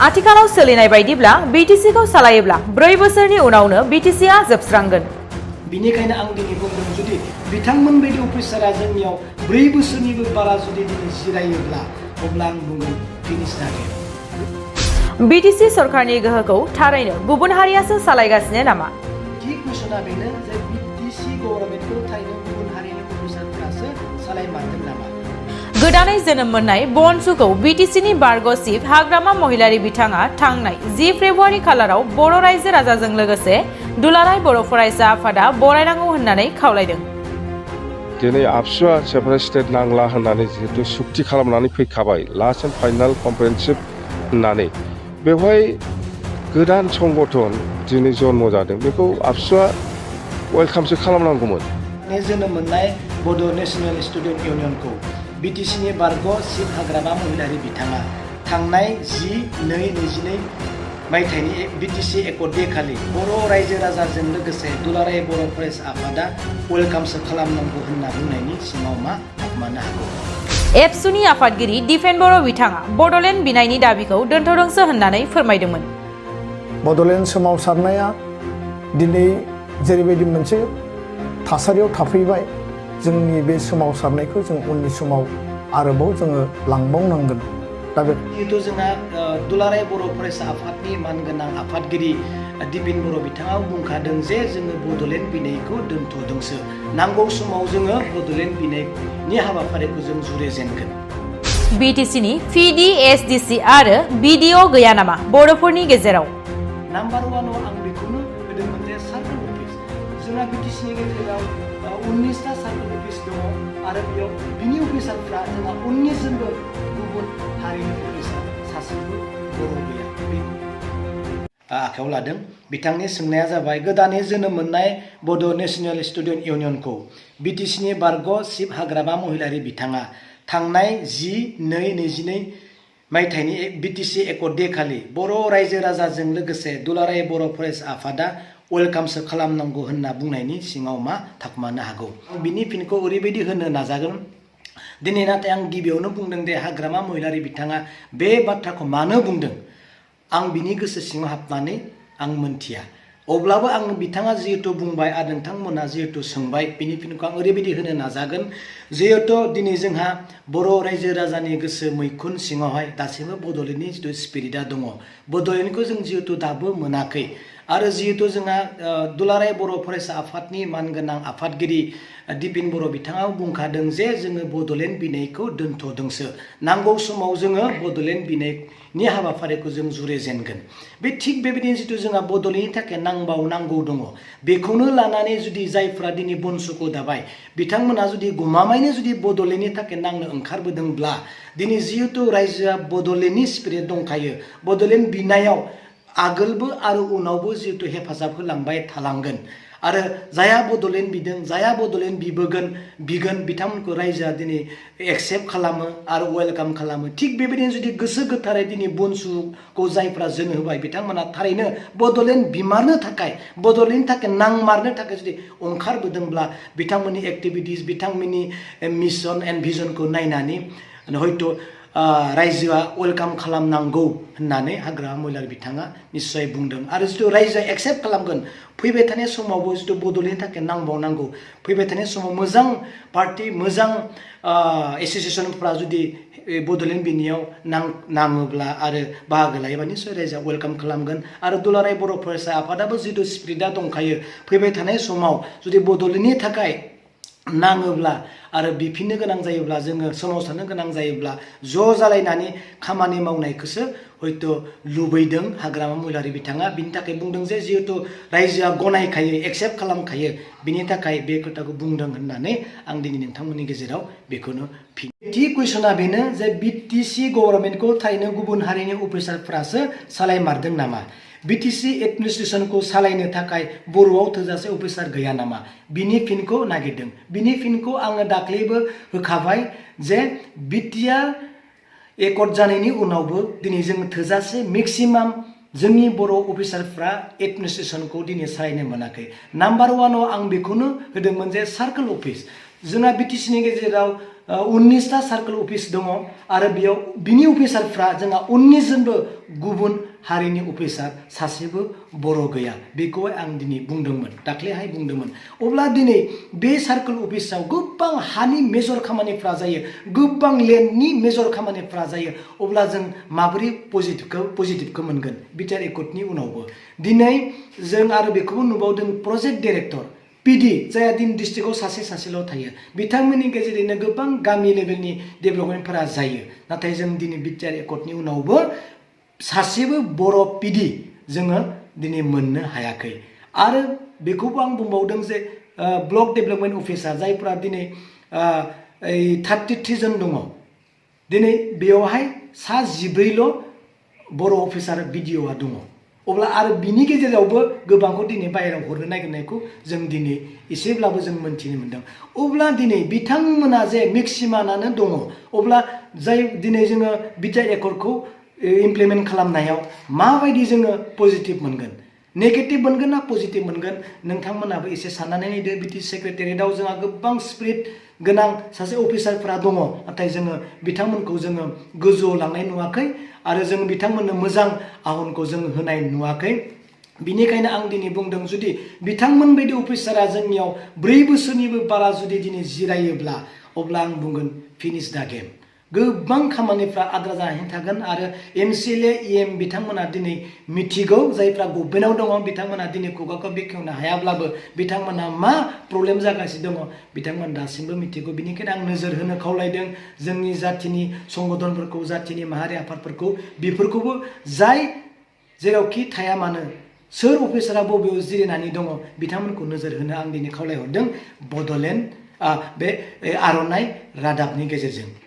आथिखालाव सोलिनाय बायदिब्ला बिटिसिखौ सालायोब्ला 4 बोसोरनि उनावनो बिटिसिआ जोबस्रांगोन। बिनिखायनो आं दिनै बुंदों जुदि बिथांमोन बायदि अफिसारा जोंनियाव 4 बोसोरनिबो बारा जुदि दिनै जिरायोब्ला अब्ला आं बुंगोन फिनिश जागोन। बिटिसि सरकारनि गोहोखौ थारैनो गुबुन हारियासो सालायगासिनो नामा? थि कुइसना बेनो जे बिटिसि गभर्नमेन्टखौ थारैनो गुबुन हारिनि अफिसारफोरासो सालायमारदों नामा? गोदानै जोनोम मोननाय बनसुखौ बिटिसिनि बारग' चिफ हाग्रामा महिलारि बिथाङा थांनाय 10 फेब्रुवारि खालाराव बर' रायजो राजाजों लोगोसे दुलाराय बर' फरायसा आफादा बरायनांगौ होननानै खावलायदों। दिनै आबसुआ सेपारेट स्टेट नांला होननानै जिहेतु सुक्ति खालामनानै फैखाबाय लास्ट एन्ड फाइनाल कम्प्रेहेनसिभ होननानै बेवहाय गोदान संगठन दिनै जन्म जादों बेखौ आबसुआ वेलकामसो खालामनांगौमोन। जोनोम मोननाय बड' नेशनेल स्टुडेन्ट इउनियनखौ बिटिसिनि बारग' चिफ हाग्रामा महिलारि बिथाङा थांनाय 10/2/22 मायथाइनि बिटिसि एकर्ड दे खालि बर' रायजो राजाजों लोगोसे दुलाराय बर' फरायसा आफादा वेलकामसो खालामनांगौ होनना बुंनायनि सिङाव मा थाखुमानो हागौ? एबसुनि आफादगिरि दिपेन बर' बिथाङा बड'लेण्ड बिनायनि दाबिखौ दोनथ'दोंसो होननानै फोरमायदोंमोन। बड'लेण्ड सोमावसारनाया दिनै जेरैबायदि मोनसे थासारियाव थाफैबाय जोंनि बे सोमावसारनायखौ जों उननि समाव आरोबाव जोङो लांबावनांगोन। दा बे जिहेतु जोंहा दुलाराय बर' फरायसा आफादनि मानगोनां आफादगिरि दिपेन बर' बिथाङा बुंखादों जे जोङो बड'लेण्ड बिनायखौ दोनथ'दोंसो नांगौ समाव जोङो बड'लेण्ड बिनायनि हाबाफारिखौ जों जुरिजेनगोन। बिटिसिनि पिडिएसडिसि आरो बिडिअ गैया नामा बर'फोरनि गेजेराव? नाम्बार 1 आं बेखौनो होदोंमोन जे सार्कोल अफिस जोंहा बिटिसिनि गेजेराव 19टा सार्कोल अफिस दङ आरो बेयाव बिनि अफिसारफ्रा जोंहा 19 जनबो गुबुन हारिनि अफिसार सासेबो बर' गैया बेखौ आखायाव लादों। बिथांनि सोंनाया जाबाय गोदानै जोनोम मोननाय बड' नेशनेल स्टुडेन्ट इउनियनखौ बिटिसिनि बारग' चिफ हाग्रामा महिलारि बिथाङा थांनाय 10/2/22 मायथाइनि बिटिसि एकर्ड दे खालि बर' रायजो राजाजों लोगोसे दुलाराय बर' फरायसा आफादा वेलकामसो खालामनांगौ होनना बुंनायनि सिङाव मा थाखुमानो हागौ? बिनि फिनखौ ओरैबायदि होनो नाजागोन। दिनै नाथाय आं गिबियावनो बुंदों दे हाग्रामा महिलारि बिथाङा बे बाथ्राखौ मानो बुंदों आं बिनि गोसो सिङाव हाबनानै आं मोनथिया। अब्लाबो आं बिथाङा जिहेतु बुंबाय आरो नोंथांमोना जिहेतु सोंबाय बिनि फिनखौ आं ओरैबायदि होनो नाजागोन जिहेतु दिनै जोंहा बर' रायजो राजानि गोसो मैखुन सिङावहाय दासिमबो बड'लेण्डनि जिथु स्पिरिटआ दङ। बड'लेण्डखौ जों जिहेतु दाबो मोनाखै आरो जिहेतु जोंहा दुलाराय बर' फरायसा आफादनि मानगोनां आफादगिरि दिपेन बर' बिथाङा बुंखादों जे जोङो बड'लेण्ड बिनायखौ दोनथ'दोंसो नांगौ समाव जोङो बड'लेण्ड बिनायनि हाबाफारिखौ जों जुरिजेनगोन। बे थिग बेबायदिनो जिथु जोंहा बड'लेण्डनि थाखाय नांगौ दङ बेखौनो लानानै जुदि जायफ्रा दिनै बनसुखौ दाबाय बिथांमोना जुदि गमामायैनो जुदि बड'लेण्डनि थाखाय नांनो ओंखारबोदोंब्ला दिनै जिहेतु रायजोआ बड'लेण्डनि स्पिरिट दंखायो बड'लेण्ड बिनायाव आगोलबो आरो उनावबो जिहेतु हेफाजाब होलांबाय थालांगोन आरो जायहा बड'लेण्ड बिदों जायहा बड'लेण्ड बिगोन बिथांमोनखौ रायजोआ दिनै एक्सेप्ट खालामो आरो वेलकाम खालामो। थिग बेबायदिनो जुदि गोसो गोथारै दिनै बनसुखौ जायफ्रा जोनो होबाय बिथांमोना थारैनो बड'लेण्ड बिमारनो थाखाय बड'लेण्डनि थाखाय नांमारनो थाखाय जुदि ओंखारबोदोंब्ला बिथांमोननि एक्टिभिटिस बिथांमोननि मिशन एन्ड भिजनखौ नायनानै हयथ' रायजोआ वेलकाम खालामनांगौ होननानै हाग्रामा महिलारि बिथाङा निस्सय बुंदों आरो जिथु रायजोआ एक्सेप्ट खालामगोन फैबाय थानाय समावबो जिथु बड'लेण्डनि थाखाय नांबावनांगौ फैबाय थानाय समाव मोजां पार्टि मोजां एस'सियेसनफ्रा जुदि बड'लेण्ड बिनायाव नाङोब्ला आरो बाहागो लायोबा निस्सय रायजोआ वेलकाम खालामगोन आरो दुलाराय बर' फरायसा आफादाबो जिथु स्पिरिटआ दंखायो फैबाय थानाय समाव जुदि बड'लेण्डनि थाखाय नाङोब्ला आरो बिफिननो गोनां जायोब्ला जोङो सोमावसारनो गोनां जायोब्ला ज' जालायनानै खामानि मावनायखौसो हयथ' लुबैदों हाग्रामा महिलारि बिथाङा बिनि थाखाय बुंदों जे जिहेतु रायजोआ गनायखायो एक्सेप्ट खालामखायो बिनि थाखाय बे खोथाखौ बुंदों होननानै आं दिनै नोंथांमोननि गेजेराव बेखौनो थि कुइसना बेनो जे बिटिसि गभर्नमेन्टखौ थारैनो गुबुन हारिनि अफिसारफ्रासो सालायमारदों नामा? बिटिसि एडमिनिस्ट्रेसनखौ सालायनो थाखाय बर'आव थोजासे अफिसार गैया नामा? बिनि फिनखौ नागिरदों। बिनि फिनखौ आङो दाख्लैबो होखाबाय जे बिटिआर एकर्ड जानायनि उनावबो दिनै जों थोजासे मेक्सिमाम जोंनि बर' अफिसारफ्रा एडमिनिस्ट्रेसनखौ दिनै सालायनो मोनाखै। नाम्बार 1 आं बेखौनो होदोंमोन जे सार्कोल अफिस जोंहा बिटिसिनि गेजेराव 19टा सार्कोल अफिस दङ आरो बेयाव बिनि अफिसारफ्रा जोंहा 19 जनबो गुबुन हारिनि अफिसार सासेबो बर' गैया बेखौहाय आं दिनै बुंदोंमोन दाख्लैहाय बुंदोंमोन अब्ला दिनै बे सार्कोल अफिसाव गोबां हानि मेजर खामानिफ्रा जायो गोबां लेन्डनि मेजर खामानिफ्रा जायो अब्ला जों माबोरै पजिटिभखौ मोनगोन बिटिआर एकर्डनि उनावबो दिनै जों आरो बेखौबो नुबावदों प्रजेक्ट डाइरेक्टर पिडि जायहा दिन डिस्ट्रिक्टआव सासेल' थायो बिथांमोननि गेजेरजोंनो गोबां गामि लेभेलनि डेभेलपमेन्टफोरा जायो नाथाय जों दिनै बिटिआर एकर्डनि उनावबो सासेबो बर' पिडि जोङो दिनै मोननो हायाखै आरो बेखौबो आं बुंबावदों जे ब्लक डेभेलपमेन्ट अफिसार जायफ्रा दिनै 33 जन दङ दिनै बेयावहाय 14ल' बर' अफिसार बिडिअ'आ दङ अब्ला आरो बिनि गेजेरावबो गोबांखौ दिनै बाहेरायाव हरनो नागिरनायखौ जों दिनै एसेब्लाबो जों मोन्थिनो मोनदों अब्ला दिनै बिथांमोना जे मेक्सिमानानो दङ अब्ला जाय दिनै जोङो बिटिआर एकर्डखौ इमप्लिमेन्ट खालामनायाव माबायदि जोङो पजिटिभ मोनगोन नेगेटिभ मोनगोन ना पजिटिभ मोनगोन नोंथांमोनाबो एसे साननानै नायदो बिटि सेक्रेटारियेटआव जोंहा गोबां स्पिरिट गोनां सासे अफिसारफ्रा दङ नाथाय जोङो बिथांमोनखौ जोङो गोजौआव लांनाय नुवाखै आरो जों बिथांमोननो मोजां आहनखौ जों होनाय नुवाखै बिनिखायनो आं दिनै बुंदों जुदि बिथांमोन बायदि अफिसारा जोंनियाव 4 बोसोरनिबो बारा जुदि दिनै जिरायोब्ला अब्ला आं बुंगोन फिनिश दा गेम गोबां खामानिफ्रा आद्रा जानानै थागोन आरो एमसिएलए इएम बिथांमोना दिनै मिथिगौ जायफ्रा गभर्नमेन्टआव दङ बिथांमोना दिनै खुगाखौ बेखेवनो हायाब्लाबो बिथांमोना मा प्रब्लेम जागासिनो दङ बिथांमोन दासिमबो मिथिगौ बिनिखायनो आं नोजोर होनो खावलायदों जोंनि जाथिनि संगठनफोरखौ जाथिनि माहारि आफादफोरखौ बेफोरखौबो जाय जेरावखि थाया मानो सोर अफिसारा बबेयाव जिरायनानै दङ बिथांमोनखौ नोजोर होनो आं दिनै खावलायहरदों बड'लेण्ड बे आर'नाइ रादाबनि गेजेरजों